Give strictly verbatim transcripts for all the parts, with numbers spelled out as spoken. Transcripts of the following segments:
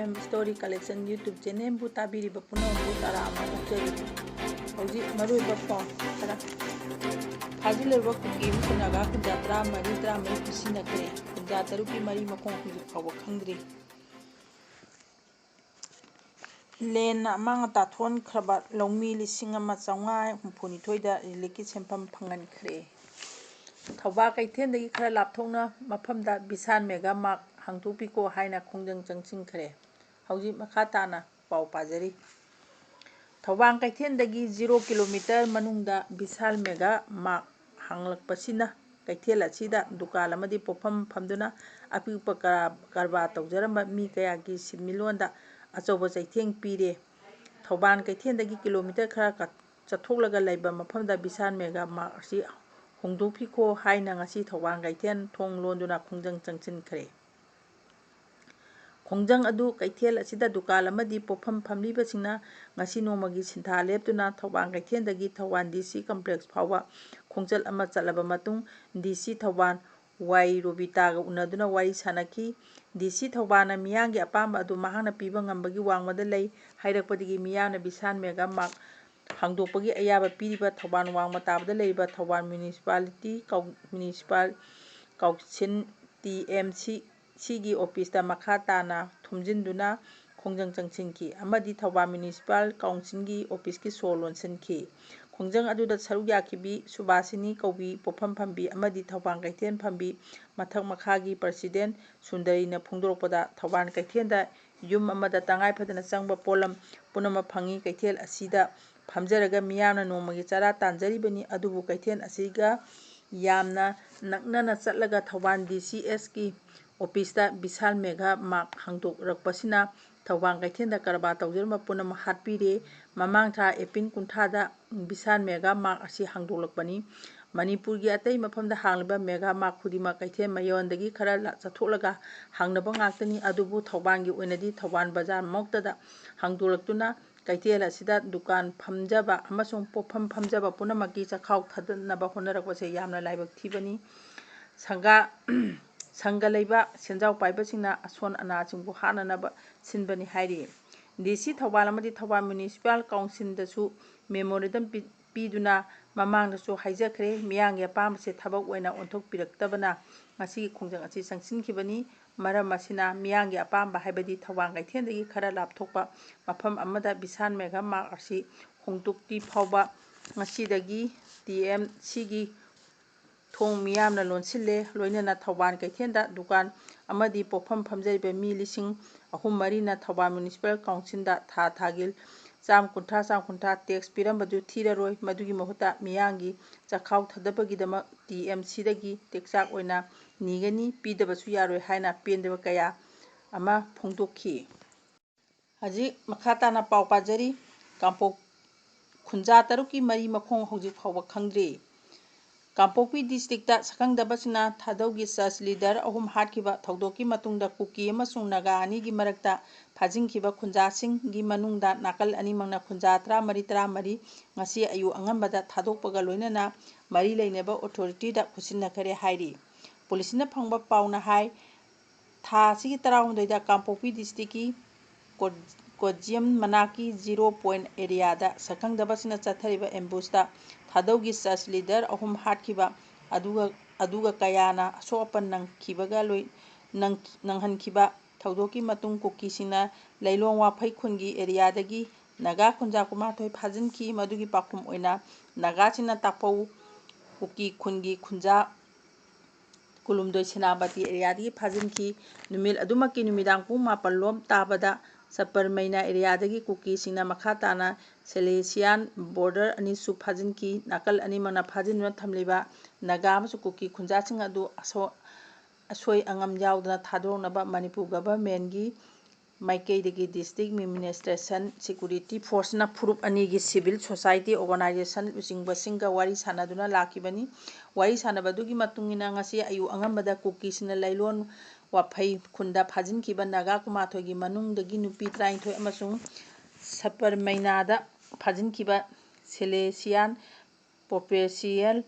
Story Collection YouTube channelꯕꯨ ꯇꯥꯕꯤꯔꯤꯕ ꯄꯨꯝꯅꯃꯛꯄꯨ ꯇꯔꯥꯝꯅ ꯑꯣꯛꯆꯔꯤ꯫ ꯍꯧꯖꯤꯛ ꯃꯔꯨꯑꯣꯏꯕ ꯄꯥꯎ ꯈꯔ꯫ ꯐꯥꯖꯤꯜꯂꯨꯔꯕ ꯀꯨꯀꯤ ꯑꯃꯁꯨꯡ ꯅꯥꯒꯥ ꯈꯨꯟꯖꯥ ꯇꯔꯥꯃꯔꯤ, ꯇꯔꯥꯃꯔꯤ ꯄꯨꯟꯁꯤꯟꯅꯈ꯭ꯔꯦ꯫ ꯈꯨꯟꯖꯥ ꯇꯔꯨꯛꯀꯤ ꯃꯔꯤ ꯃꯈꯣꯡ ꯍꯧꯖꯤꯛ ꯐꯥꯎꯕ ꯈꯪꯗ꯭ꯔꯤ꯫ ꯂꯦꯟꯅ ꯑꯃꯥꯡ ꯑꯇꯥ ꯊꯣꯛꯍꯟꯈ꯭ꯔꯕ ꯂꯧꯃꯤ ꯂꯤꯁꯤꯡ ꯑꯃ ꯆꯥꯝꯃꯉꯥ ꯍꯨꯝꯐꯨꯅꯤꯊꯣꯏꯗ ꯔꯤꯂꯤꯐꯀꯤ ꯁꯦꯟꯐꯝ ꯐꯪꯍꯟꯈ꯭ꯔꯦ꯫ ꯊꯧꯕꯥꯜ ꯀꯩꯊꯦꯜꯗꯒꯤ ꯈꯔ ꯂꯥꯞꯊꯣꯛꯅ ꯃꯐꯝꯗ ꯕꯤꯁꯥꯜ ꯃꯦꯒꯥ ꯃꯥꯔꯠ ꯍꯥꯡꯗꯣꯛꯄꯤꯈꯣ ꯍꯥꯏꯅ ꯈꯣꯡꯖꯪ ꯆꯪꯁꯤꯟꯈ꯭ꯔꯦ꯫ ꯍꯧꯖꯤꯛ ꯃꯈꯥ ꯇꯥꯅ ꯄꯥꯎ ꯄꯥꯖꯔꯤ꯫ ꯊꯧꯕꯥꯜ ꯀꯩꯊꯦꯜꯗꯒꯤ ꯖꯤꯔꯣ ꯀꯤꯂꯣꯃꯤꯇꯔ ꯃꯅꯨꯡꯗ ꯕꯤꯁꯥꯜ ꯃꯦꯒꯥ ꯃꯥꯔꯠ ꯍꯥꯡꯂꯛꯄꯁꯤꯅ ꯀꯩꯊꯦꯜ ꯑꯁꯤꯗ ꯗꯨꯀꯥꯟ ꯑꯃꯗꯤ ꯄꯣꯠꯐꯝ ꯐꯝꯗꯨꯅ ꯑꯄꯤꯛꯄ ꯀꯔꯥ-, ꯀꯔꯕꯥꯔ ꯇꯧꯖꯔꯝꯕ ꯃꯤ ꯀꯌꯥꯒꯤ ꯁꯦꯟꯃꯤꯠꯂꯣꯟꯗ ꯑꯆꯧꯕ ꯆꯩꯊꯦꯡ ꯄꯤꯔꯦ꯫ ꯊꯧꯕꯥꯜ ꯀꯩꯊꯦꯜꯗꯒꯤ ꯀꯤꯂꯣꯃꯤꯇꯔ ꯈꯔ ꯀ-, ꯆꯠꯊꯣꯛꯂꯒ ꯂꯩꯕ ꯃꯐꯝꯗ ꯕꯤꯁꯥꯜ ꯃꯦꯒꯥ ꯃꯥꯔꯠ ꯑꯁꯤ ꯍꯣꯡꯗꯣꯛꯄꯤꯈꯣ ꯍꯥꯏꯅ ꯉꯁꯤ ꯊꯧꯕꯥꯜ ꯀꯩꯊꯦꯜ ꯊꯣꯡ ꯂꯣꯟꯗꯨꯅ ꯈꯣꯡꯖꯪ ꯆꯪꯁꯤꯟꯈ꯭ꯔꯦ꯫ ꯈꯣꯡꯖꯪ ꯑꯗꯨ ꯀꯩꯊꯦꯜ ꯑꯁꯤꯗ ꯗꯨꯀꯥꯟ ꯑꯃꯗꯤ ꯄꯣꯠꯐꯝ ꯐꯝꯂꯤꯕꯁꯤꯡꯅ ꯉꯁꯤ ꯅꯣꯡꯃꯒꯤ ꯁꯤꯟꯊꯥ ꯂꯦꯞꯇꯨꯅ ꯊꯧꯕꯥꯜ ꯀꯩꯊꯦꯜꯗꯒꯤ ꯊꯧꯕꯥꯜ ꯗꯤ ꯁꯤ ꯀꯝꯄ꯭ꯂꯦꯛꯁ ꯐꯥꯎꯕ ꯈꯣꯡꯆꯠ ꯑꯃ ꯆꯠꯂꯕ ꯃꯇꯨꯡ, ꯗꯤ ꯁꯤ ꯊꯧꯕꯥꯜ ꯋꯥꯏ ꯔꯣꯕꯤꯇꯥꯒ ꯎꯅꯗꯨꯅ ꯋꯥꯔꯤ ꯁꯥꯟꯅꯈꯤ꯫ ꯗꯤ ꯁꯤ ꯊꯧꯕꯥꯜꯅ ꯃꯤꯌꯥꯝꯒꯤ ꯑꯄꯥꯝꯕ ꯑꯗꯨ ꯃꯍꯥꯛꯅ ꯄꯤꯕ ꯉꯝꯕꯒꯤ ꯋꯥꯡꯃꯗ ꯂꯩ ꯍꯥꯏꯔꯛꯄꯗꯒꯤ ꯃꯤꯌꯥꯝꯅ ꯕꯤꯁꯥꯜ ꯃꯦꯒꯥ ꯃꯥꯔꯠ ꯍꯥꯡꯗꯣꯛꯄꯒꯤ ꯑꯌꯥꯕ ꯄꯤꯔꯤꯕ ꯊꯧꯕꯥꯜ ꯋꯥꯡꯃ ꯇꯥꯕꯗ ꯂꯩꯔꯤꯕ ꯊꯧꯕꯥꯜ ꯃ꯭ꯌꯨꯅꯤꯁꯤꯄꯥꯂꯤꯇꯤ ꯀꯥꯎ-, municipal council, T M C, ꯁꯤꯒꯤ ꯑꯣꯐꯤꯁꯇ ꯃꯈꯥ ꯇꯥꯅ ꯊꯣꯝꯖꯤꯟꯗꯨꯅ ꯈꯣꯡꯖꯪ ꯆꯪꯁꯤꯟꯈꯤ ꯑꯃꯗꯤ ꯊꯧꯕꯥꯜ ꯃ꯭ꯌꯨꯅꯤꯁꯤꯄꯥꯜ ꯀꯥꯎꯟꯁꯤꯜꯒꯤ ꯑꯣꯐꯤꯁꯀꯤ ꯁꯣ ꯂꯣꯟꯁꯤꯟꯈꯤ꯫ ꯈꯣꯡꯖꯪ ꯑꯗꯨꯗ ꯁꯔꯨꯛ ꯌꯥꯈꯤꯕꯤ ꯁꯨꯕꯥꯁꯤꯅꯤ ꯀꯧꯕꯤ ꯄꯣꯠꯐꯝ ꯐꯝꯕꯤ ꯑꯃꯗꯤ ꯊꯧꯕꯥꯜ ꯀꯩꯊꯦꯜ ꯐꯝꯕꯤ ꯃꯊꯛ ꯃꯈꯥꯒꯤ ꯄ꯭ꯔꯁꯤꯗꯦꯟ ꯁꯨꯟꯗꯔꯤꯅ ꯐꯣꯡꯗꯣꯔꯛꯄꯗ, ꯊꯧꯕꯥꯜ ꯀꯩꯊꯦꯜꯗ ꯌꯨꯝ ꯑꯃꯗ ꯇꯉꯥꯏ ꯐꯗꯅ ꯆꯪꯕ ꯄꯣꯠꯂꯝ ꯄꯨꯝꯅꯃꯛ ꯐꯪꯉꯤ꯫ ꯀꯩꯊꯦꯜ ꯑꯁꯤꯗ ꯐꯝꯖꯔꯒ ꯃꯤꯌꯥꯝꯅ ꯅꯣꯡꯃꯒꯤ ꯆꯔꯥ ꯇꯥꯟꯖꯔꯤꯕꯅꯤ, ꯑꯗꯨꯕꯨ ꯀꯩꯊꯦꯜ ꯑꯁꯤꯒ ꯌꯥꯝꯅ ꯅꯛꯅꯅ ꯆꯠꯂꯒ ꯊꯧꯕꯥꯜ ꯗꯤ ꯁꯤ ꯑꯦꯁꯀꯤ ꯑꯣꯐꯤꯁꯇ ꯕꯤꯁꯥꯜ ꯃꯦꯒꯥ ꯃꯥꯔꯠ ꯍꯥꯡꯗꯣꯛꯂꯛꯄꯁꯤꯅ ꯊꯧꯕꯥꯜ ꯀꯩꯊꯦꯜꯗ ꯀꯔꯕꯥꯔ ꯇꯧꯖꯔꯝꯕ ꯄꯨꯝꯅꯃꯛ ꯍꯥꯠꯄꯤꯔꯦ꯫ ꯃꯃꯥꯡ ꯊꯥ ꯑꯦꯄ꯭ꯔꯤꯜ ꯀꯨꯟꯊ꯭ꯔꯥꯗ ꯕꯤꯁꯥꯜ ꯃꯦꯒꯥ ꯃꯥꯔꯠ ꯑꯁꯤ ꯍꯥꯡꯗꯣꯛꯂꯛꯄꯅꯤ꯫ ꯃꯅꯤꯄꯨꯔꯒꯤ ꯑꯇꯩ ꯃꯐꯝꯗ ꯍꯥꯡꯂꯤꯕ ꯃꯦꯒꯥ ꯃꯥꯔꯠ ꯈꯨꯗꯤꯡꯃꯛ ꯀꯩꯊꯦꯜ ꯃꯌꯣꯟꯗꯒꯤ ꯈꯔ ꯂꯥ-, ꯆꯠꯊꯣꯛꯂꯒ ꯍꯥꯡꯅꯕ ꯉꯥꯛꯇꯅꯤ꯫ ꯑꯗꯨꯕꯨ ꯊꯧꯕꯥꯜꯒꯤ ꯑꯣꯏꯅꯗꯤ ꯊꯧꯕꯥꯜ ꯕꯖꯥꯔ ꯃꯛꯇꯗ ꯍꯥꯡꯗꯣꯛꯂꯛꯇꯨꯅ ꯀꯩꯊꯦꯜ ꯑꯁꯤꯗ ꯗꯨꯀꯥꯟ ꯐꯝꯖꯕ ꯑꯃꯁꯨꯡ ꯄꯣꯠꯐꯝ ꯐꯝꯖꯕ ꯄꯨꯝꯅꯃꯛꯀꯤ ꯆꯈꯥꯎ ꯊꯥꯗꯅꯕ ꯍꯣꯠꯅꯔꯛꯄꯁꯦ ꯌꯥꯝꯅ ꯂꯥꯏꯕꯛ ꯊꯤꯕꯅꯤ꯫ ꯁꯪꯒꯥ-, ꯁꯪꯒ ꯂꯩꯕ ꯁꯦꯟꯖꯥꯎ ꯄꯥꯏꯕꯁꯤꯡꯅ ꯑꯁꯣꯟ ꯑꯅꯥꯁꯤꯡꯕꯨ ꯍꯥꯠꯅꯅꯕ ꯁꯤꯟꯕꯅꯤ ꯍꯥꯏꯔꯤ꯫ ꯗꯤ ꯁꯤ ꯊꯧꯕꯥꯜ ꯑꯃꯗꯤ ꯊꯧꯕꯥꯜ ꯃ꯭ꯌꯨꯅꯤꯁꯤꯄꯥꯜ ꯀꯥꯎꯟꯁꯤꯜꯗꯁꯨ ꯃꯦꯃꯣꯔꯦꯟꯗꯝ ꯄꯤ-, ꯄꯤꯗꯨꯅ ꯃꯃꯥꯡꯗꯁꯨ ꯍꯥꯏꯖꯈ꯭ꯔꯦ, ꯃꯤꯌꯥꯝꯒꯤ ꯑꯄꯥꯝꯕꯁꯦ ꯊꯕꯛ ꯑꯣꯏꯅ ꯑꯣꯟꯊꯣꯛꯄꯤꯔꯛꯇꯕꯅ ꯉꯁꯤꯒꯤ ꯈꯣꯡꯖꯪ ꯑꯁꯤ ꯆꯪꯁꯤꯟꯈꯤꯕꯅꯤ꯫ ꯃꯔꯝ ꯑꯁꯤꯅ ꯃꯤꯌꯥꯝꯒꯤ ꯑꯄꯥꯝꯕ, ꯍꯥꯏꯕꯗꯤ ꯊꯧꯕꯥꯜ ꯀꯩꯊꯦꯜꯗꯒꯤ ꯈꯔ ꯂꯥꯞꯊꯣꯛꯄ ꯃꯐꯝ ꯑꯃꯗ ꯕꯤꯁꯥꯜ ꯃꯦꯒꯥ ꯃꯥꯔꯠ ꯑꯁꯤ ꯍꯣꯡꯗꯣꯛꯇ꯭ꯔꯤ ꯐꯥꯎꯕ ꯉꯁꯤꯗꯒꯤ ꯇꯤ ꯑꯦꯝ ꯁꯤꯒꯤ ꯊꯣꯡ ꯃꯤꯌꯥꯝꯅ ꯂꯣꯟꯁꯤꯜꯂꯦ꯫ ꯂꯣꯏꯅꯅ ꯊꯧꯕꯥꯜ ꯀꯩꯊꯦꯜꯗ ꯗꯨꯀꯥꯟ ꯑꯃꯗꯤ ꯄꯣꯠꯐꯝ ꯐꯝꯖꯔꯤꯕ ꯃꯤ ꯂꯤꯁꯤꯡ ꯑꯍꯨꯝ ꯃꯔꯤꯅ ꯊꯧꯕꯥꯜ ꯃ꯭ꯌꯨꯅꯤꯁꯤꯄꯥꯜ ꯀꯥꯎꯟꯁꯤꯜꯗ ꯊꯥ ꯊꯥꯒꯤ ꯆꯥꯝ ꯀꯨꯟꯊ꯭ꯔꯥ, ꯆꯥꯝ ꯀꯨꯟꯊ꯭ꯔꯥ ꯇꯦꯛꯁ ꯄꯤꯔꯝꯕꯗꯨ ꯊꯤꯔꯔꯣꯏ꯫ ꯃꯗꯨꯒꯤ ꯃꯍꯨꯠꯇ ꯃꯤꯌꯥꯝꯒꯤ ꯆꯥꯛꯈꯥꯎ ꯊꯥꯗꯕꯒꯤꯗꯃꯛ ꯇꯤ ꯑꯦꯝ ꯁꯤꯗꯒꯤ ꯇꯦꯛꯆꯥꯛ ꯑꯣꯏꯅ ꯅꯤꯒꯅꯤ, ꯄꯤꯗꯕꯁꯨ ꯌꯥꯔꯣꯏ ꯍꯥꯏꯅ ꯄꯦꯟꯗꯕ ꯀꯌꯥ ꯑꯃ ꯐꯣꯡꯗꯣꯛꯈꯤ꯫ ꯍꯧꯖꯤꯛ ꯃꯈꯥ ꯇꯥꯅ ꯄꯥꯎ ꯄꯥꯖꯔꯤ꯫ ꯀꯥꯡꯄꯣꯛ-, ꯈꯨꯟꯖꯥ ꯇꯔꯨꯛꯀꯤ ꯃꯔꯤ ꯃꯈꯣꯡ ꯍꯧꯖꯤꯛ ꯐꯥꯎꯕ ꯈꯪꯗ꯭ꯔꯤ꯫ ꯀꯥꯡꯄꯣꯛꯄꯤ ꯗꯤꯁꯇ꯭ꯔꯤꯛꯇ ꯁꯛꯈꯪꯗꯕꯁꯤꯡꯅ ꯊꯥꯗꯧꯒꯤ ꯆꯔꯆ ꯂꯤꯗꯔ ꯑꯍꯨꯝ ꯍꯥꯠꯈꯤꯕ ꯊꯧꯗꯣꯛꯀꯤ ꯃꯇꯨꯡꯗ ꯀꯨꯀꯤ ꯑꯃꯁꯨꯡ ꯅꯥꯒꯥ ꯑꯅꯤꯒꯤ ꯃꯔꯛꯇ ꯐꯥꯖꯤꯟꯈꯤꯕ ꯈꯨꯟꯖꯥꯁꯤꯡꯒꯤ ꯃꯅꯨꯡꯗ ꯅꯥꯀꯜ ꯑꯅꯤꯃꯛꯅ ꯈꯨꯟꯖꯥ ꯇꯔꯥꯃꯔꯤ ꯇꯔꯥꯃꯔꯤ ꯉꯁꯤ ꯑꯌꯨꯛ ꯑꯉꯟꯕꯗ ꯊꯥꯗꯣꯛꯄꯒ ꯂꯣꯏꯅꯅ ꯃꯔꯤ ꯂꯩꯅꯕ ꯑꯣꯊꯣꯔꯤꯇꯤꯗ ꯈꯨꯠꯁꯤꯟꯅꯈꯔꯦ ꯍꯥꯏꯔꯤ꯫ ꯄꯨꯂꯤꯁꯅ ꯐꯪꯕ ꯄꯥꯎꯅ ꯍꯥꯏ, ꯊꯥ ꯑꯁꯤꯒꯤ ꯇꯔꯥꯍꯨꯝꯗꯣꯏꯗ ꯀꯥꯡꯄꯣꯛꯄꯤ ꯗꯤꯁꯇ꯭ꯔꯤꯛꯀꯤ ꯀꯣ-, ꯀꯣꯖꯤꯌꯝ ꯃꯅꯥꯛꯀꯤ ꯖꯤꯔꯣ ꯄꯣꯏꯟꯠ ꯑꯦꯔꯤꯌꯥꯗ ꯁꯛꯈꯪꯗꯕꯁꯤꯡꯅ ꯆꯠꯊꯔꯤꯕ ꯑꯦꯝꯕꯨꯁꯇ ꯊꯥꯗꯧꯒꯤ ꯆꯔꯆ ꯂꯤꯗꯔ ꯑꯍꯨꯝ ꯍꯥꯠꯈꯤꯕ, ꯑꯗꯨꯒ, ꯑꯗꯨꯒ ꯀꯌꯥꯅ ꯑꯁꯣꯛ ꯑꯄꯟ ꯅꯪꯈꯤꯕꯒ ꯂꯣꯏ-, ꯅꯪ-, ꯅꯪꯍꯟꯈꯤꯕ ꯊꯧꯗꯣꯛꯀꯤ ꯃꯇꯨꯡ ꯀꯨꯀꯤꯁꯤꯡꯅ ꯂꯩꯂꯣꯡ ꯋꯥꯐꯩ ꯈꯨꯟꯒꯤ ꯑꯦꯔꯤꯌꯥꯗꯒꯤ ꯅꯥꯒꯥ ꯈꯨꯟꯖꯥ ꯀꯨꯟꯃꯥꯊꯣꯏ ꯐꯥꯖꯤꯟꯈꯤ꯫ ꯃꯗꯨꯒꯤ ꯄꯥꯎꯈꯨꯝ ꯑꯣꯏꯅ ꯅꯥꯒꯥꯁꯤꯡꯅ ꯇꯥꯛꯄꯧ ꯀꯨꯀꯤ ꯈꯨꯟꯒꯤ ꯈꯨꯟꯖꯥ ꯀꯨꯂꯨꯝꯗꯣꯏ ꯁꯦꯅꯥꯄꯇꯤ ꯑꯦꯔꯤꯌꯥꯗꯒꯤ ꯐꯥꯖꯤꯟꯈꯤ꯫ ꯅꯨꯃꯤꯠ ꯑꯗꯨꯃꯛꯀꯤ ꯅꯨꯃꯤꯗꯥꯡ ꯄꯨꯡ ꯃꯥꯄꯜ ꯂꯣꯝ ꯇꯥꯕꯗ ꯁꯄꯔꯃꯩꯅꯥ ꯑꯦꯔꯤꯌꯥꯗꯒꯤ ꯀꯨꯀꯤꯁꯤꯡꯅ ꯃꯈꯥ ꯇꯥꯅ ꯁꯦꯂꯦꯁꯤꯌꯥꯟ ꯕꯣꯔꯗꯔ ꯑꯅꯤꯁꯨ ꯐꯥꯖꯤꯟꯈꯤ꯫ ꯅꯥꯀꯜ ꯑꯅꯤꯃꯛꯅ ꯐꯥꯖꯤꯟꯗꯨꯅ ꯊꯝꯂꯤꯕ ꯅꯥꯒꯥ ꯑꯃꯁꯨꯡ ꯀꯨꯀꯤ ꯈꯨꯟꯖꯥꯁꯤꯡ ꯑꯗꯨ ꯑꯁꯣ-, ꯑꯁꯣꯏ ꯑꯉꯥꯝ ꯌꯥꯎꯗꯅ ꯊꯥꯗꯣꯔꯛꯅꯕ ꯃꯅꯤꯄꯨꯔ ꯒꯚꯔꯟꯃꯦꯟꯒꯤ ꯃꯥꯏꯀꯩꯗꯒꯤ ꯗꯤꯁꯇ꯭ꯔꯤꯛ ꯑꯦꯗꯃꯤꯅꯤꯁꯇ꯭ꯔꯦꯁꯟ, ꯁꯦꯀ꯭ꯌꯨꯔꯤꯇꯤ ꯐꯣꯔꯁꯅ ꯐꯨꯔꯨꯞ ꯑꯅꯤꯒꯤ ꯁꯤꯚꯤꯜ ꯁꯣꯁꯥꯏꯇꯤ ꯑꯣꯔꯒꯅꯥꯏꯖꯦꯁꯟ ꯂꯨꯆꯤꯡꯕꯁꯤꯡꯒ ꯋꯥꯔꯤ ꯁꯥꯟꯅꯗꯨꯅ ꯂꯥꯛꯈꯤꯕꯅꯤ꯫ ꯋꯥꯔꯤ ꯁꯥꯟꯅꯕꯗꯨꯒꯤ ꯃꯇꯨꯡ ꯏꯟꯅ ꯉꯁꯤ ꯑꯌꯨꯛ ꯑꯉꯟꯕꯗ ꯀꯨꯀꯤꯁꯤꯡꯅ ꯂꯩꯂꯣꯟ ꯋꯥꯐꯩ ꯈꯨꯟꯗ ꯐꯥꯖꯤꯟꯈꯤꯕ ꯅꯥꯒꯥ ꯀꯨꯟꯃꯥꯊꯣꯏꯒꯤ ꯃꯅꯨꯡꯗꯒꯤ ꯅꯨꯄꯤ ꯇꯔꯥꯅꯤꯊꯣꯏ ꯑꯃꯁꯨꯡ ꯁꯄꯔꯃꯩꯅꯥꯗ ꯐꯥꯖꯤꯟꯈꯤꯕ ꯁꯦꯂꯦꯁꯤꯌꯥꯟ ꯄ꯭ꯔꯣꯄꯦꯁꯤꯌꯦꯜ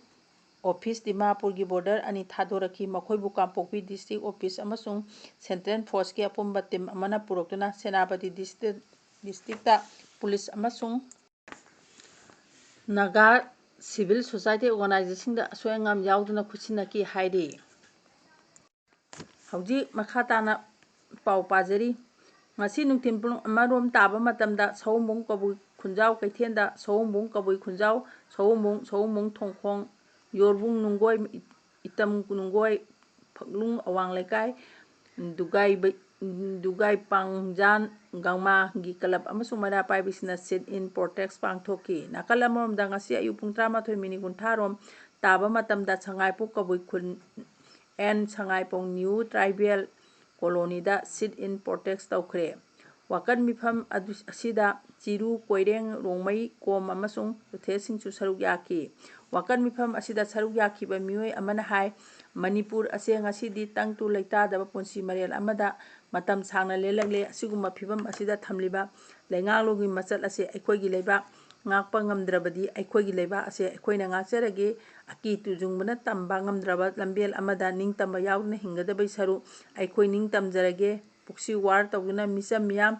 ꯑꯣꯐꯤꯁ ꯗꯤꯃꯥꯄꯨꯔꯒꯤ ꯕꯣꯔꯗꯔ ꯑꯅꯤ ꯊꯥꯗꯣꯔꯛꯈꯤ꯫ ꯃꯈꯣꯏꯕꯨ ꯀꯥꯡꯄꯣꯛꯄꯤ ꯗꯤꯁꯇ꯭ꯔꯤꯛ ꯑꯣꯐꯤꯁ ꯑꯃꯁꯨꯡ ꯁꯦꯟꯇ꯭ꯔꯦꯜ ꯐꯣꯔꯁꯀꯤ ꯑꯄꯨꯟꯕ ꯇꯤꯝ ꯑꯃꯅ ꯄꯨꯔꯛꯇꯨꯅ ꯁꯦꯅꯥꯄꯇꯤ ꯗꯤꯁꯇ꯭ꯔꯤꯛ, ꯗꯤꯁꯇ꯭ꯔꯤꯛꯇ ꯄꯨꯂꯤꯁ ꯑꯃꯁꯨꯡ ꯅꯥꯒꯥ ꯁꯤꯚꯤꯜ ꯁꯣꯁꯥꯏꯇꯤ ꯑꯣꯔꯒꯅꯥꯏꯖꯦꯁꯟꯁꯤꯡꯗ ꯑꯁꯣꯏ ꯑꯉꯥꯝ ꯌꯥꯎꯗꯅ ꯈꯨꯠꯁꯤꯟꯅꯈꯤ ꯍꯥꯏꯔꯤ꯫ ꯍꯧꯖꯤꯛ ꯃꯈꯥ ꯇꯥꯅ ꯄꯥꯎ ꯄꯥꯖꯔꯤ꯫ ꯉꯁꯤ ꯅꯨꯡꯊꯤꯜ ꯄꯨꯡ ꯑꯃꯔꯣꯝ ꯇꯥꯕ ꯃꯇꯝꯗ ꯁꯑꯣꯝꯕꯨꯡ ꯀꯕꯨꯏ ꯈꯨꯟꯖꯥꯎ ꯀꯩꯊꯦꯜꯗ ꯁꯑꯣꯝꯕꯨꯡ ꯀꯕꯨꯏ ꯈꯨꯟꯖꯥꯎ, ꯁꯑꯣꯝꯕꯨꯡ, ꯁꯑꯣꯝꯕꯨꯡ ꯊꯣꯡꯈꯣꯡ, ꯌꯣꯔꯕꯨꯡ ꯅꯨꯡꯒꯣꯏ, ꯏꯇꯝ ꯅꯨꯡꯒꯣꯏ, ꯐꯛꯂꯨꯡ ꯑꯋꯥꯡ ꯂꯩꯀꯥꯏ, ꯗꯨꯒꯥꯏ, ꯗꯨꯒꯥꯏ ꯄꯥꯡꯖꯥꯟ, ꯒꯥꯡꯃꯥꯒꯤ ꯀꯂꯕ ꯑꯃꯁꯨꯡ ꯃꯩꯔꯥ ꯄꯥꯏꯕꯤꯁꯤꯡꯅ sit in protest ꯄꯥꯡꯊꯣꯛꯈꯤ꯫ ꯅꯥꯀꯜ ꯑꯃꯔꯣꯝꯗ ꯉꯁꯤ ꯑꯌꯨꯛ ꯄꯨꯡ ꯇꯔꯥꯃꯥꯊꯣꯏ ꯃꯤꯅꯤꯠ ꯀꯨꯟꯊ꯭ꯔꯥ ꯔꯣꯝ ꯇꯥꯕ ꯃꯇꯝꯗ ꯁꯉꯥꯏꯄꯣꯛ ꯀꯕꯨꯏ ꯈꯨꯟ ꯑꯦꯟ ꯁꯉꯥꯏꯄꯣꯡ ꯅ꯭ꯌꯨ ꯇ꯭ꯔꯥꯏꯕꯦꯜ ꯀꯣꯂꯣꯅꯤꯗ sit in protest ꯇꯧꯈ꯭ꯔꯦ꯫ ꯋꯥꯀꯠ ꯃꯤꯐꯝ ꯑꯗꯨ, ꯑꯁꯤꯗ ꯆꯤꯔꯨ, ꯀꯣꯏꯔꯦꯡ, ꯔꯣꯡꯃꯩ, ꯀꯣꯝ ꯑꯃꯁꯨꯡ ꯆꯣꯊꯦꯁꯤꯡꯁꯨ ꯁꯔꯨꯛ ꯌꯥꯈꯤ꯫ ꯋꯥꯀꯠ ꯃꯤꯐꯝ ꯑꯁꯤꯗ ꯁꯔꯨꯛ ꯌꯥꯈꯤꯕ ꯃꯤꯑꯣꯏ ꯑꯃꯅ ꯍꯥꯏ, ꯃꯅꯤꯄꯨꯔ ꯑꯁꯦ ꯉꯁꯤꯗꯤ ꯇꯪꯗꯨ ꯂꯩꯇꯥꯗꯕ ꯄꯨꯟꯁꯤ ꯃꯔꯦꯜ ꯑꯃꯗ ꯃꯇꯝ ꯁꯥꯡꯅ ꯂꯦꯜꯂꯛꯂꯦ꯫ ꯑꯁꯤꯒꯨꯝꯕ ꯐꯤꯕꯝ ꯑꯁꯤꯗ ꯊꯝꯂꯤꯕ ꯂꯩꯉꯥꯛꯂꯣꯟꯒꯤ ꯃꯆꯠ ꯑꯁꯦ ꯑꯩꯈꯣꯏꯒꯤ ꯂꯩꯕꯥꯛ ꯉꯥꯛꯄ ꯉꯝꯗ꯭ꯔꯕꯗꯤ ꯑꯩꯈꯣꯏꯒꯤ ꯂꯩꯕꯥꯛ ꯑꯁꯦ ꯑꯩꯈꯣꯏꯅ ꯉꯥꯛꯆꯔꯒꯦ꯫ ꯑꯀꯤ ꯇꯨꯖꯨꯡꯕꯅ ꯇꯝꯕ ꯉꯝꯗ꯭ꯔꯕ ꯂꯝꯕꯦꯜ ꯑꯃꯗ ꯅꯤꯡꯇꯝꯕ ꯌꯥꯎꯗꯅ ꯍꯤꯡꯒꯗꯕꯩ ꯁꯔꯨꯛ ꯑꯩꯈꯣꯏ ꯅꯤꯡꯇꯝꯖꯔꯒꯦ꯫ ꯄꯨꯛꯁꯤ ꯋꯥꯔ ꯇꯧꯗꯨꯅ ꯃꯤꯆꯝ ꯃꯤꯌꯥꯝ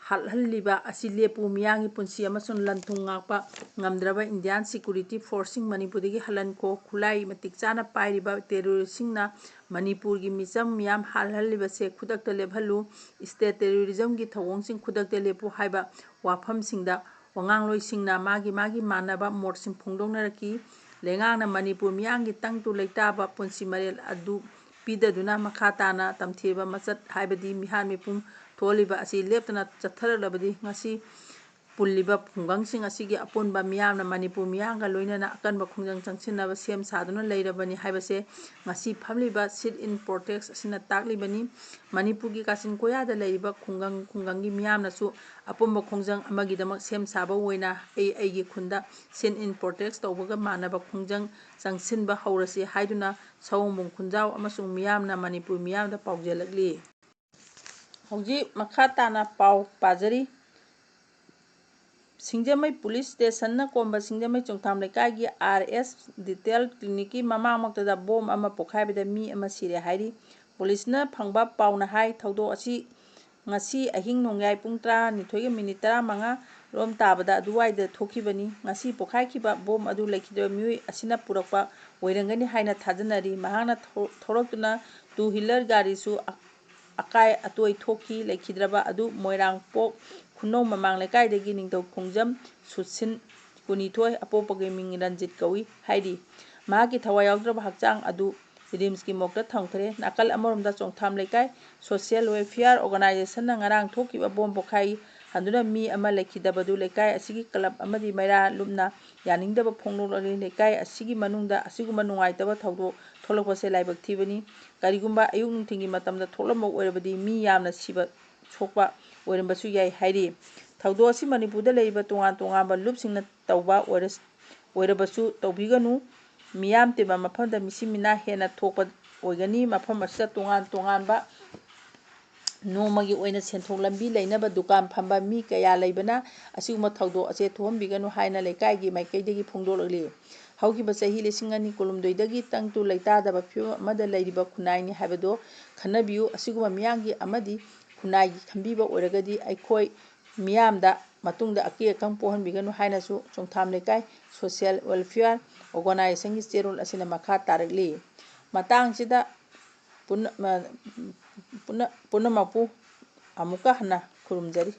ꯍꯥꯠꯍꯜꯂꯤꯕ ꯑꯁꯤ ꯂꯦꯞꯄꯨ꯫ ꯃꯤꯌꯥꯝꯒꯤ ꯄꯨꯟꯁꯤ ꯑꯃꯁꯨꯡ ꯂꯟ ꯊꯨꯝ ꯉꯥꯛꯄ ꯉꯝꯗ꯭ꯔꯕ ꯏꯟꯗꯤꯌꯥꯟ ꯁꯤꯀ꯭ꯌꯨꯔꯤꯇꯤ ꯐꯣꯔꯁꯁꯤꯡ ꯃꯅꯤꯄꯨꯔꯗꯒꯤ ꯍꯜꯍꯟꯈꯣ꯫ ꯈꯨꯠꯂꯥꯏ ꯃꯇꯤꯛ ꯆꯥꯅ ꯄꯥꯏꯔꯤꯕ ꯇꯦꯔꯣꯔꯤꯁꯁꯤꯡꯅ ꯃꯅꯤꯄꯨꯔꯒꯤ ꯃꯤꯆꯝ ꯃꯤꯌꯥꯝ ꯍꯥꯠꯍꯜꯂꯤꯕꯁꯦ ꯈꯨꯗꯛꯇ ꯂꯦꯞꯍꯜꯂꯨ꯫ ꯁ꯭ꯇꯦꯠ ꯇꯦꯔꯣꯔꯤꯖꯝꯒꯤ ꯊꯧꯑꯣꯡꯁꯤꯡ ꯈꯨꯗꯛꯇ ꯂꯦꯞꯄꯨ ꯍꯥꯏꯕ ꯋꯥꯐꯝꯁꯤꯡꯗ ꯋꯥꯉꯥꯡꯂꯣꯏꯁꯤꯡꯅ ꯃꯥꯒꯤ ꯃꯥꯒꯤ ꯃꯥꯟꯅꯕ ꯃꯣꯠꯁꯤꯡ ꯐꯣꯡꯗꯣꯛꯅꯔꯛꯈꯤ꯫ ꯂꯩꯉꯥꯛꯅ ꯃꯅꯤꯄꯨꯔ ꯃꯤꯌꯥꯝꯒꯤ ꯇꯪꯗꯨ ꯂꯩꯇꯥꯕ ꯄꯨꯟꯁꯤ ꯃꯔꯦꯜ ꯑꯗꯨ ꯄꯤꯗꯗꯨꯅ ꯃꯈꯥ ꯇꯥꯅ ꯇꯝꯊꯤꯔꯕ ꯃꯆꯠ ꯍꯥꯏꯕꯗꯤ ꯃꯤꯍꯥꯠ ꯃꯤꯄꯨꯡ ꯊꯣꯛꯍꯜꯂꯤꯕ ꯑꯁꯤ ꯂꯦꯞꯇꯅ ꯆꯠꯊꯔꯛꯂꯕꯗꯤ ꯉꯁꯤ ꯄꯨꯜꯂꯤꯕ ꯈꯨꯡꯒꯪꯁꯤꯡ ꯑꯁꯤꯒꯤ ꯑꯄꯨꯟꯕ ꯃꯤꯌꯥꯝꯅ ꯃꯅꯤꯄꯨꯔ ꯃꯤꯌꯥꯝꯒ ꯂꯣꯏꯅꯅ ꯑꯀꯟꯕ ꯈꯣꯡꯖꯪ ꯆꯪꯁꯤꯟꯅꯕ ꯁꯦꯝ ꯁꯥꯗꯨꯅ ꯂꯩꯔꯕꯅꯤ ꯍꯥꯏꯕꯁꯦ ꯉꯁꯤ ꯐꯝꯂꯤꯕ sit in protest ꯑꯁꯤꯅ ꯇꯥꯛꯂꯤꯕꯅꯤ꯫ ꯃꯅꯤꯄꯨꯔꯒꯤ ꯀꯥꯆꯤꯟ ꯀꯣꯌꯥꯗ ꯂꯩꯔꯤꯕ ꯈꯨꯡꯒꯪ ꯈꯨꯡꯒꯪꯒꯤ ꯃꯤꯌꯥꯝꯅꯁꯨ ꯑꯄꯨꯟꯕ ꯈꯣꯡꯖꯪ ꯑꯃꯒꯤꯗꯃꯛ ꯁꯦꯝ ꯁꯥꯕ ꯑꯣꯏꯅ ꯑꯩ ꯑꯩꯒꯤ ꯈꯨꯟꯗ sit in protest ꯇꯧꯕꯒ ꯃꯥꯟꯅꯕ ꯈꯣꯡꯖꯪ ꯆꯪꯁꯤꯟꯕ ꯍꯧꯔꯁꯤ ꯍꯥꯏꯗꯨꯅ ꯁꯑꯣꯝꯕꯨꯡ ꯈꯨꯟꯖꯥꯎ ꯑꯃꯁꯨꯡ ꯃꯤꯌꯥꯝꯅ ꯃꯅꯤꯄꯨꯔ ꯃꯤꯌꯥꯝꯗ ꯄꯥꯎꯖꯦꯜꯂꯛꯂꯤ꯫ ꯍꯧꯖꯤꯛ ꯃꯈꯥ ꯇꯥꯅ ꯄꯥꯎ ꯄꯥꯖꯔꯤ꯫ ꯁꯤꯡꯖꯃꯩ ꯄꯨꯂꯤꯁ ꯁ꯭ꯇꯦꯁꯟꯅ ꯀꯣꯝꯕ ꯁꯤꯡꯖꯃꯩ ꯆꯣꯡꯊꯥꯝ ꯂꯩꯀꯥꯏꯒꯤ ꯑꯥꯔ ꯑꯦꯁ ꯗꯤꯇꯦꯜ ꯀ꯭ꯂꯤꯅꯤꯛꯀꯤ ꯃꯃꯥꯡꯃꯛꯇꯗ ꯕꯣꯝ ꯑꯃ ꯄꯣꯈꯥꯏꯕꯗ ꯃꯤ ꯑꯃ ꯁꯤꯔꯦ ꯍꯥꯏꯔꯤ꯫ ꯄꯨꯂꯤꯁꯅ ꯐꯪꯕ ꯄꯥꯎꯅ ꯍꯥꯏ, ꯊꯧꯗꯣꯛ ꯑꯁꯤ ꯉꯁꯤ ꯑꯍꯤꯡ ꯅꯣꯡꯌꯥꯏ ꯄꯨꯡ ꯇꯔꯥꯅꯤꯊꯣꯏꯒ ꯃꯤꯅꯤꯠ ꯇꯔꯥꯃꯉꯥ ꯔꯣꯝ ꯇꯥꯕꯗ ꯑꯗꯨꯋꯥꯏꯗ ꯊꯣꯛꯈꯤꯕꯅꯤ꯫ ꯉꯁꯤ ꯄꯣꯈꯥꯏꯈꯤꯕ ꯕꯣꯝ ꯑꯗꯨ ꯂꯩꯈꯤꯗꯕ ꯃꯤꯑꯣꯏ ꯑꯁꯤꯅ ꯄꯨꯔꯛꯄ ꯑꯣꯏꯔꯝꯒꯅꯤ ꯍꯥꯏꯅ ꯊꯥꯖꯅꯔꯤ꯫ ꯃꯍꯥꯛꯅ ꯊꯧ-, ꯊꯧꯔꯛꯇꯨꯅ ꯇꯨ ꯍ꯭ꯋꯤꯂꯔ ꯒꯥꯔꯤꯁꯨ ꯑꯀꯥꯏ ꯑꯇꯣꯏ ꯊꯣꯛꯈꯤ꯫ ꯂꯩꯈꯤꯗ꯭ꯔꯕ ꯑꯗꯨ ꯃꯣꯏꯔꯥꯡꯄꯣꯛ ꯈꯨꯅꯧ ꯃꯃꯥꯡ ꯂꯩꯀꯥꯏꯗꯒꯤ ꯅꯤꯡꯊꯧ ꯈꯣꯡꯖꯝ ꯁꯨꯠꯁꯤꯟ, ꯀꯨꯟꯅꯤꯊꯣꯏ, ꯑꯄꯣꯛꯄꯒꯤ ꯃꯤꯡ ꯔꯟꯖꯤꯠ ꯀꯧꯏ ꯍꯥꯏꯔꯤ꯫ ꯃꯍꯥꯛꯀꯤ ꯊꯋꯥꯏ ꯌꯥꯎꯗ꯭ꯔꯕ ꯍꯛꯆꯥꯡ ꯑꯗꯨ ꯔꯤꯝꯁꯀꯤ ꯃꯣꯔꯒꯇ ꯊꯝꯈ꯭ꯔꯦ꯫ ꯅꯥꯀꯜ ꯑꯃꯔꯣꯝꯗ ꯆꯣꯡꯊꯥꯝ ꯂꯩꯀꯥꯏ ꯁꯣꯁꯤꯌꯦꯜ ꯋꯦꯜꯐꯤꯌꯥꯔ ꯑꯣꯔꯒꯅꯥꯏꯖꯦꯁꯟꯅ ꯉꯔꯥꯡ ꯊꯣꯛꯈꯤꯕ ꯕꯣꯝ ꯄꯣꯈꯥꯏ ꯍꯟꯗꯨꯅ ꯃꯤ ꯑꯃ ꯂꯩꯈꯤꯗꯕꯗꯨ ꯂꯩꯀꯥꯏ ꯑꯁꯤꯒꯤ ꯀ꯭ꯂꯕ ꯑꯃꯗꯤ ꯃꯩꯔꯥ ꯂꯨꯞꯅ ꯌꯥꯅꯤꯡꯗꯕ ꯐꯣꯡꯗꯣꯛꯂꯛꯂꯤ꯫ ꯂꯩꯀꯥꯏ ꯑꯁꯤꯒꯤ ꯃꯅꯨꯡꯗ ꯑꯁꯤꯒꯨꯝꯕ ꯅꯨꯡꯉꯥꯏꯇꯕ ꯊꯧꯗꯣꯛ ꯊꯣꯛꯂꯛꯄꯁꯦ ꯂꯥꯏꯕꯛ ꯊꯤꯕꯅꯤ꯫ ꯀꯔꯤꯒꯨꯝꯕ ꯑꯌꯨꯛ ꯅꯨꯡꯊꯤꯜꯒꯤ ꯃꯇꯝꯗ ꯊꯣꯛꯂꯝꯕ ꯑꯣꯏꯔꯕꯗꯤ ꯃꯤ ꯌꯥꯝꯅ ꯁꯤꯕ ꯁꯣꯛꯄ ꯑꯣꯏꯔꯝꯕꯁꯨ ꯌꯥꯏ ꯍꯥꯏꯔꯤ꯫ ꯊꯧꯗꯣꯛ ꯑꯁꯤ ꯃꯅꯤꯄꯨꯔꯗ ꯂꯩꯔꯤꯕ ꯇꯣꯉꯥꯟ ꯇꯣꯉꯥꯟꯕ ꯂꯨꯞꯁꯤꯡꯅ ꯇꯧꯕ ꯑꯣꯏꯔꯁ-, ꯑꯣꯏꯔꯕꯁꯨ ꯇꯧꯕꯤꯒꯅꯨ꯫ ꯃꯤꯌꯥꯝ ꯇꯤꯟꯕ ꯃꯐꯝꯗ ꯃꯤꯁꯤ ꯃꯤꯅꯥ ꯍꯦꯟꯅ ꯊꯣꯛꯄ ꯑꯣꯏꯒꯅꯤ꯫ ꯃꯐꯝ ꯑꯁꯤꯗ ꯇꯣꯉꯥꯟ ꯇꯣꯉꯥꯟꯕ ꯅꯣꯡꯃꯒꯤ ꯑꯣꯏꯅ ꯁꯦꯟꯊꯣꯛ ꯂꯝꯕꯤ ꯂꯩꯅꯕ ꯗꯨꯀꯥꯟ ꯐꯝꯕ ꯃꯤ ꯀꯌꯥ ꯂꯩꯕꯅ ꯑꯁꯤꯒꯨꯝꯕ ꯊꯧꯗꯣꯛ ꯑꯁꯦ ꯊꯣꯛꯍꯟꯕꯤꯒꯅꯨ ꯍꯥꯏꯅ ꯂꯩꯀꯥꯏꯒꯤ ꯃꯥꯏꯀꯩꯗꯒꯤ ꯐꯣꯡꯗꯣꯛꯂꯛꯂꯤ꯫ ꯍꯧꯈꯤꯕ ꯆꯍꯤ ꯂꯤꯁꯤꯡ ꯑꯅꯤ ꯀꯨꯟꯍꯨꯝꯗꯣꯏꯗꯒꯤ ꯇꯪꯗꯨ ꯂꯩꯇꯥꯗꯕ ꯐꯤꯕꯝ ꯑꯃꯗ ꯂꯩꯔꯤꯕ ꯈꯨꯟꯅꯥꯏꯅꯤ ꯍꯥꯏꯕꯗꯨ ꯈꯟꯅꯕꯤꯌꯨ꯫ ꯑꯁꯤꯒꯨꯝꯕ ꯃꯤꯌꯥꯝꯒꯤ ꯑꯃꯗꯤ ꯈꯨꯟꯅꯥꯏꯒꯤ ꯈꯟꯕꯤꯕ ꯑꯣꯏꯔꯒꯗꯤ ꯑꯩꯈꯣꯏ ꯃꯤꯌꯥꯝꯗ ꯃꯇꯨꯡꯗ ꯑꯀꯤ ꯑꯈꯪ ꯄꯣꯛꯍꯟꯕꯤꯒꯅꯨ ꯍꯥꯏꯅꯁꯨ ꯆꯣꯡꯊꯥꯝ ꯂꯩꯀꯥꯏ ꯁꯣꯁꯤꯌꯦꯜ ꯋꯦꯜꯐꯤꯌꯥꯔ ꯑꯣꯔꯒꯅꯥꯏꯖꯦꯁꯟꯒꯤ ꯆꯦꯔꯣꯜ ꯑꯁꯤꯅ ꯃꯈꯥ ꯇꯥꯔꯛꯂꯤ꯫ ꯃꯇꯥꯡꯁꯤꯗ ꯄꯨꯟꯅ-, ꯄꯨꯟꯅ-, ꯄꯨꯝꯅꯃꯛꯄꯨ ꯑꯃꯨꯛꯀ ꯍꯟꯅ ꯈꯨꯔꯨꯝꯖꯔꯤ꯫